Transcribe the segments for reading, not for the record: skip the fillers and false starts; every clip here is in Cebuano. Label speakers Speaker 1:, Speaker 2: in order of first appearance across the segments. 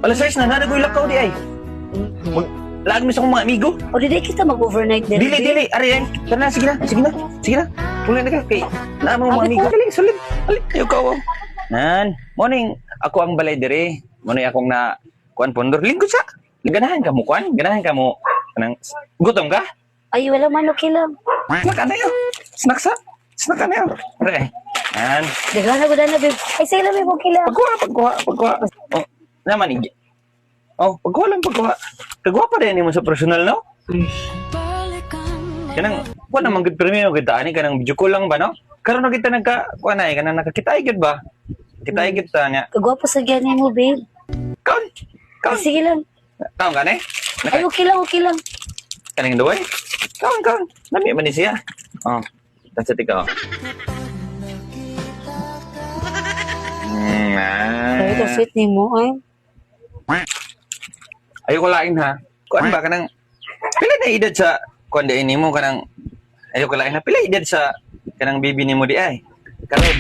Speaker 1: Alas 6 na, naa koy lakaw diay. Mag laag mi sa akong mga amigo.
Speaker 2: O di kita mag-overnight din.
Speaker 1: Dili, dili, ari ay. Tara na, sige na, sige na, sige na. Puli na ka kay naa mga
Speaker 2: Abi
Speaker 1: amigo.
Speaker 2: ko.
Speaker 1: Dali, sulod. Dali, kayo ka. Oh. Nan, morning. Ako ang balay dire. Mo akong na kuan pondor. Lingkod sa. Ganahan ka mo kuan, ganahan ka mo kanang gutom ka?
Speaker 2: Ay, wala man, okay lang.
Speaker 1: Snack ano yun? Snack sa? Snack ano yun? Pre. Nan.
Speaker 2: Daghan na gud na, babe. Ay, sige lang, babe, okay lang.
Speaker 1: Pagkuha, pagkuha, pagkuha. Oh, naman igi. Oh, pagkuha lang, pagkuha. Kagwa pa rin mo sa personal, no? Kanang, kuha naman gud premium kita ani kanang video call lang ba, no? Karon na kita nagka, kuha na eh, kanang nakakita ay gud ba? Kita ay gud ta niya.
Speaker 2: Kagwapo sa gani mo, babe.
Speaker 1: Kaon,
Speaker 2: Ay,
Speaker 1: kaon,
Speaker 2: sige lang.
Speaker 1: kaon ka na eh?
Speaker 2: Ay, okay lang, okay lang.
Speaker 1: Kaning duway? Kaon, kaon. Lami man ni siya. Oh, that's it ikaw.
Speaker 2: Ay,
Speaker 1: Ah.
Speaker 2: sweet ni mo, ay.
Speaker 1: Ayoko lain ha. Kuan ba kanang pila na edad sa kuan di nimo kanang ayoko lain ha. Pila edad sa kanang bibi nimo di ay. Karon.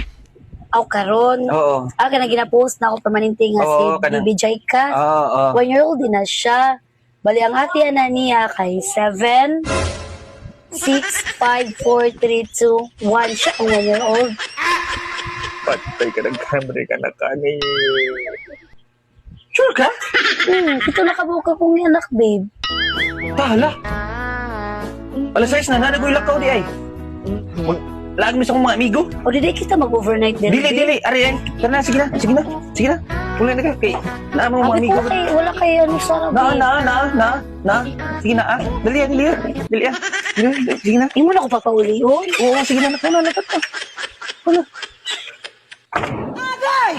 Speaker 2: Aw, karon.
Speaker 1: Oo.
Speaker 2: Ah, kanang ginapost na ako permanente nga si
Speaker 1: Oo, kanang-
Speaker 2: Bibi Jaika.
Speaker 1: Oo, oo.
Speaker 2: 1 year old din na siya. Bali, ang ate na niya kay 7, 6, 5, 4, 3, 2, 1. Siya ang 1 year old.
Speaker 1: Patay ka ng camera ka na kani. Sure ka?
Speaker 2: Ito nakabuka kong anak, babe.
Speaker 1: Tahala. Alas 6 na nanagoy lakaw di ay. Mag laag mi sa akong mga amigo.
Speaker 2: O di kita mag-overnight din.
Speaker 1: Dili,
Speaker 2: babe.
Speaker 1: dili, ari ay. Tara na, sige na, sige na, sige na. Puli na ka kay naa mga
Speaker 2: Abi
Speaker 1: amigo.
Speaker 2: ko kay, wala kay ano, Sarah,
Speaker 1: Na,
Speaker 2: babe.
Speaker 1: na, na, na, na. Sige na, ah. Dali, ah, dali, ah. Dali, ah. Dali, ah. Sige na.
Speaker 2: Hindi mo na ako papaulion.
Speaker 1: Oo, sige na, naku na, naku na. Ano? Agay!